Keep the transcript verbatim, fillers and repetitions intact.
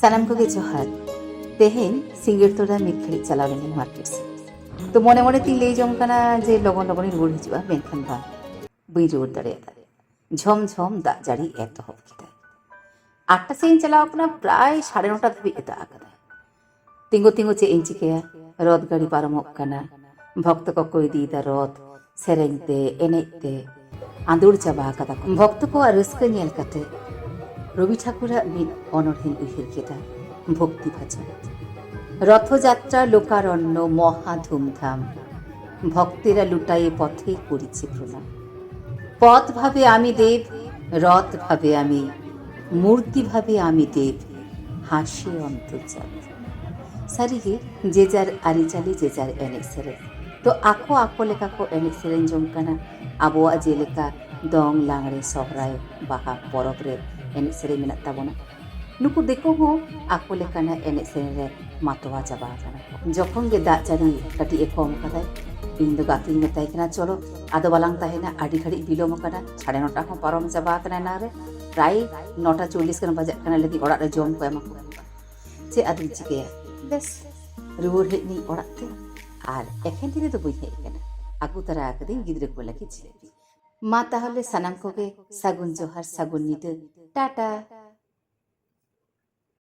ᱥᱟᱱᱟᱢ ᱠᱚᱜᱮ ᱡᱚᱦᱟᱨ᱾ ᱛᱮᱦᱮᱧ ᱥᱤᱸᱜᱟᱹᱲ ᱛᱚᱨᱟ ᱢᱤᱫ ᱜᱷᱟᱹᱲᱤᱡ ᱪᱟᱞᱟᱣ ᱞᱮᱱᱟᱹᱧ ᱢᱟᱨᱠᱮᱴ ᱥᱮᱫ᱾ ᱛᱚ ᱢᱚᱱᱮ ᱢᱚᱱᱮ ᱛᱤᱧ ᱞᱟᱹᱭ ᱡᱚᱝ ᱠᱟᱱᱟ ᱡᱮ ᱞᱚᱜᱚᱱ ᱞᱚᱜᱚᱱᱤᱧ ᱨᱩᱣᱟᱹᱲ ᱦᱤᱡᱩᱜᱼᱟ, ᱢᱮᱱᱠᱷᱟᱱ ᱵᱟᱝ, ᱵᱟᱹᱧ ᱨᱩᱣᱟᱹᱲ ᱫᱟᱲᱮᱭᱟᱫᱟ᱾ ᱡᱷᱚᱢ ᱡᱷᱚᱢ ᱫᱟᱜ ᱡᱟᱹᱲᱤ ᱮᱛᱚᱦᱚᱵ ᱠᱮᱫᱟᱭ᱾ ᱟᱴᱴᱟ ᱥᱮᱫ ᱤᱧ ᱪᱟᱞᱟᱣ ᱠᱟᱱᱟ, ᱯᱨᱟᱭ ᱥᱟᱲᱮ ᱱᱚᱴᱟ ᱫᱷᱟᱹᱵᱤᱡ ᱮ ᱫᱟᱜ ᱟᱠᱟᱫᱟ᱾ ᱛᱤᱸᱜᱩ ᱛᱤᱸᱜᱩ ᱪᱮᱫ ᱤᱧ ᱪᱤᱠᱟᱹᱭᱟ? ᱨᱚᱛ ᱜᱟᱹᱰᱤ ᱯᱟᱨᱚᱢᱚᱜ ᱠᱟᱱᱟ, ᱵᱷᱚᱠᱛᱚ ᱠᱚᱠᱚ ᱤᱫᱤᱭᱮᱫᱟ ᱨᱚᱛ, ᱥᱮᱨᱮᱧ ᱛᱮ, ᱮᱱᱮᱡ ᱛᱮ ᱟᱸᱫᱳᱲ ᱪᱟᱵᱟ ᱟᱠᱟᱫᱟ ᱠᱚ᱾ ᱵᱷᱚᱠᱛᱚ ᱠᱚᱣᱟᱜ ᱨᱟᱹᱥᱠᱟᱹ ᱧᱮᱞ ᱠᱟᱛᱮ ᱨᱚᱵᱤ ᱴᱷᱟᱠᱩᱨᱟᱜ ᱢᱤᱫ ᱚᱱᱚᱬᱦᱮᱧ ᱩᱭᱦᱟᱹᱨ ᱠᱮᱫᱟ, ᱵᱷᱚᱠᱛᱤ ᱵᱷᱟᱡᱚᱱ᱾ রথযাত্রা লোকারণ্য মহা ধুমধাম, ভক্তেরা লুটায়ে পথে করিছে প্রণাম। পথ ভাবে আমি দেব, রথ ভাবে আমি, মূর্তি ভাবে আমি দেব, হাসে অন্তর্যামী। ᱥᱟᱹᱨᱤᱜᱮ, ᱡᱮ ᱡᱟᱨ ᱟᱹᱨᱤᱪᱟᱹᱞᱤ, ᱡᱮ ᱡᱟᱨ ᱮᱱᱮᱡ ᱥᱮᱨᱮᱧ᱾ ᱛᱚ ᱟᱠᱚ ᱟᱠᱚ ᱞᱮᱠᱟ ᱠᱚ ᱮᱱᱮᱡ ᱥᱮᱨᱮᱧ ᱡᱚᱝ ᱠᱟᱱᱟ᱾ ᱟᱵᱚᱣᱟᱜ ᱡᱮᱞᱮᱠᱟ ᱫᱚᱝ, ᱞᱟᱜᱽᱲᱮ, ᱥᱚᱦᱨᱟᱭ, ᱵᱟᱦᱟ ᱯᱚᱨᱚᱵᱽ ᱨᱮ ᱮᱱᱮᱡ ᱥᱮᱨᱮᱧ ᱢᱮᱱᱟᱜ ᱛᱟᱵᱚᱱᱟ, ᱱᱩᱠᱩ ᱫᱤᱠᱩ ᱦᱚᱸ ᱟᱠᱚ ᱞᱮᱠᱟᱱᱟᱜ ᱮᱱᱮᱡ ᱥᱮᱨᱮᱧ ᱨᱮ ᱢᱟᱛᱣᱟ ᱪᱟᱵᱟ ᱟᱠᱟᱱᱟ ᱠᱚ᱾ ᱡᱚᱠᱷᱚᱱ ᱜᱮ ᱫᱟᱜ ᱡᱟᱹᱲᱤ ᱠᱟᱹᱴᱤᱡ ᱮ ᱠᱚᱢ ᱠᱟᱫᱟᱭ, ᱤᱧ ᱫᱚ ᱜᱟᱛᱮᱧ ᱢᱮᱛᱟᱭ ᱠᱟᱱᱟ, "ᱪᱚᱞᱚ, ᱟᱫᱚ ᱵᱟᱞᱟᱝ ᱛᱟᱦᱮᱱᱟ, ᱟᱹᱰᱤ ᱜᱷᱟᱹᱲᱤᱡ ᱵᱤᱞᱚᱢ ᱟᱠᱟᱱᱟ, ᱥᱟᱲᱮ ᱱᱚᱴᱟ ᱦᱚᱸ ᱯᱟᱨᱚᱢ ᱪᱟᱵᱟ ᱟᱠᱟᱱᱟ ᱮᱱᱟᱝ ᱨᱮ, ᱯᱨᱟᱭ ᱱᱚᱴᱟ ᱪᱚᱞᱞᱤᱥ ᱜᱟᱱ ᱵᱟᱡᱟᱜ ᱠᱟᱱᱟ, ᱞᱟᱹᱭᱫᱟᱹᱧ ᱚᱲᱟᱜ ᱨᱮ ᱡᱚᱢ ᱠᱚ ᱮᱢᱟ ᱠᱚ ᱦᱩᱭᱩᱜᱼᱟ᱾ ᱪᱮᱫ ᱟᱫᱚᱧ ᱪᱤᱠᱟᱹᱭᱟ?" ᱵᱮᱥ, ᱨᱩᱣᱟᱹᱲ ᱦᱮᱡ ᱱᱟᱹᱧ ᱚᱲᱟᱜ ᱛᱮ, ᱟᱨ ᱮᱠᱷᱮᱱ ᱛᱤ ᱨᱮᱫᱚ ᱵᱟᱹᱧ ᱦᱮᱡ ᱟᱠᱟᱱᱟ, ᱟᱹᱜᱩ ᱛᱟᱨᱟ ᱟᱠᱟᱫᱟᱹᱧ ᱜᱤᱫᱽᱨᱟᱹ ᱠᱚ ᱞᱟᱹᱜᱤᱫ ᱡᱤᱞᱟᱹᱯᱤ᱾ ᱢᱟ ᱛᱟᱦᱚᱞᱮ ᱥᱟᱱᱟᱢ ᱠᱚᱜᱮ ᱥᱟᱹᱜᱩᱱ ᱡᱚᱦᱟᱨ, ᱥᱟᱹᱜᱩᱱ ᱧᱤᱫᱟᱹ, ᱴᱟᱴᱟ᱾